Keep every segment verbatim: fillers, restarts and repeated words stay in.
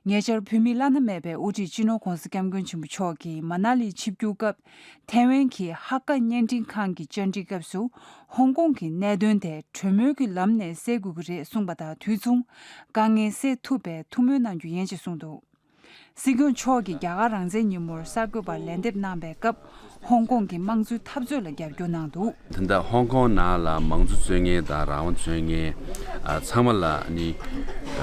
ཉེ་ཆར་བོད་མི་བླ་ན་མེད་པའི་དབུ་ཁྲིད་སྤྱི་ནོར་༧གོང་ས་༧སྐྱབས་མགོན་ཆེན་པོ་མཆོག་གིས་མ་ན་ལི་ཆིབས་བསྒྱུར་སྐབས། ཐའེ་ཝན་གྱི་ཧ་ཀ་བརྙན་འཕྲིན་ཁང་གི་བཅར་འདྲིའི་སྐབས་སུ། ཧོང་ཀོང་གི་གནད་དོན་དེ་གྲོས་མོལ་གྱི་ལམ་ནས་སེལ་དགོས་ཀྱི་རེད་གསུངས་པ་དང་དུས་མཚུངས། དཀའ་ངལ་སེལ་ཐུབ་པའི་ཐུགས་སྨོན་གནང་རྒྱུ་ཡིན་ཞེས་གསུངས་འདུག། སྲིད་སྐྱོང་མཆོག་གིས་རྒྱ་གར་རང་བཙན་ཉིན་མོར་གསར་འགོད་པར་ལན་འདེབས་གནང་པའི་སྐབས། ཧོང་ཀོང་གི་དམངས་གཙོའི་འཐབ་རྩོད་ལ་རྒྱབ་སྐྱོར་གནང་འདུག། ད་ལྟ་ཧོང་ཀོང་ནང་ལ་མང་གཙོ་རྩོད་མཁན་དང་རང་དབང་རྩོད་མཁན། ཨ། ཚང་མ་ལ་ནི།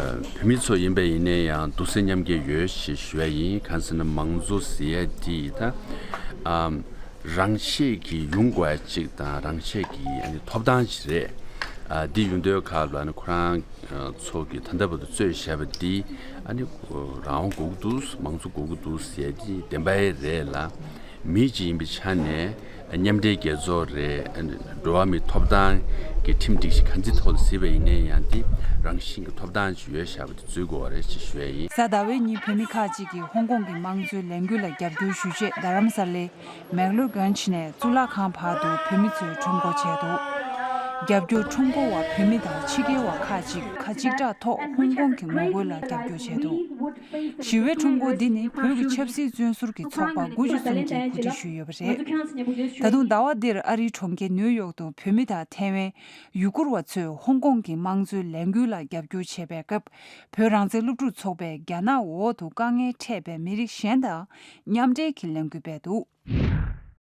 ཨ། བོད་མི་ཚོ་ཡིན་པ་ཡིན་ནའི་ཡང་འདུག་སེམས་མཉམ་སྐྱེད་ཡོད་ཞེས་ཞུ་ཡ་ཡིན། གང་ཟེར་ན་མང་གཙོ་ཟེར་ཡ་དེ་ད། ཨ། རང་ཆས་ཀྱིས་ཡོང་དགོས་ཡ་གཅིག་དང་རང་ཆས་ཀྱི་ཨ་ནི་ཐོབ་ཐང་ཞིག་རེད། ཨ། འདི་ཡོང་དུས་སྐབས་ལ་ནི་ཁོ་རང་ཚོ་གིས་ད་ལྟ་བར་དུ་རྩོད་བཞག་པ་འདི་ཨ་ནི་རང་དབང་དགོས་ཀྱི་འདུག། མང་གཙོ་དགོས་ཀྱི་འདུག་ཟེར་ཡ་འདི་བདེན་པ་རེད་ལ། མི་གཅིག་ཡིན་པའི་ཆ་ནས་མཉམ་འབྲེལ་རྒྱལ་ཚོགས་རེད། འགྲོ་བ་མིའི་ཐོབ་ཐང་གི་ཁྲིམས་སྒྲིག་གཞི་ག་ཚོད་ཐོག་ལ་གཟིགས་པ་ཡིན་ནའི་ཡང་དེ་རང་བཞིན་གྱི་ཐོབ་ཐང་ཅིག་ཡོད་བཞག་པ་དེ་འཛུལ་དགོས་པ་རེད་ཅེས་ཞུ་ཡ་ཡིན། གཟའ་ཟླ་བའི་ཉིན་བོད་མི་ཁག་ཅིག་གིས་ཧོང་ཀོང་གི་དམངས་གཙོའི་ལས་འགུལ་ལ་རྒྱབ་སྐྱོར་ཞུ་ཆེད་རྡ་རམ་ས་ལའི་མེག་ལོར་གྷན་ཇི་ནས་གཙུག་ལག་ཁང་བར་དུ་བོད་མི་ཚོས་ཁྲོམ་སྐོར་བྱས་འདུག། རྒྱབ་སྐྱོར་ཁྲོམ་སྐོར་བ་བོད་མི་དང་ཕྱི་རྒྱལ་བ་ཁག་ཅིག་ཁ་གཅིག་གྲགས་ཐོག་ཧོང་ཀོང་གི་ངོ་རྒོལ་ལ་རྒྱབ་སྐྱོར་བྱས་འདུག། ཞི་བའི་ཁྲོམ་སྐོར་འདི་ནི་བོད་ཀྱི་ཆབ་སྲིད་བཙོན་ཟུར་གྱི་ཚོགས་པ་དགུ་བཅུ་གསུམ་གྱིས་གོ་སྒྲིག་ཞུས་ཡོད་པ་རེད། ད་དུང་ཟླ་བ་འདིར་ཨ་རིའི་གྲོང་ཁྱེར་ནིའུ་ཡོག་ཏུ་བོད་མི་དང་ཐའེ་ཝན་ཡུ་གུར་བ་ཚོས་ཧོང་ཀོང་གི་དམངས་གཙོའི་ལས་འགུལ་ལ་རྒྱབ་སྐྱོར་བྱེད་པའི་སྐབས། བོད་རང་བཙན་སློབ་ཕྲུག་ཚོགས་པས་རྒྱ་ནག་འོག་ཏུ་དཀའ་ངལ་འཕྲད་པའི་མི་རིགས་གཞན་དང་མཉམ་འབྲེལ་གྱི་ལས་འགུལ་སྤེལ་འདུག།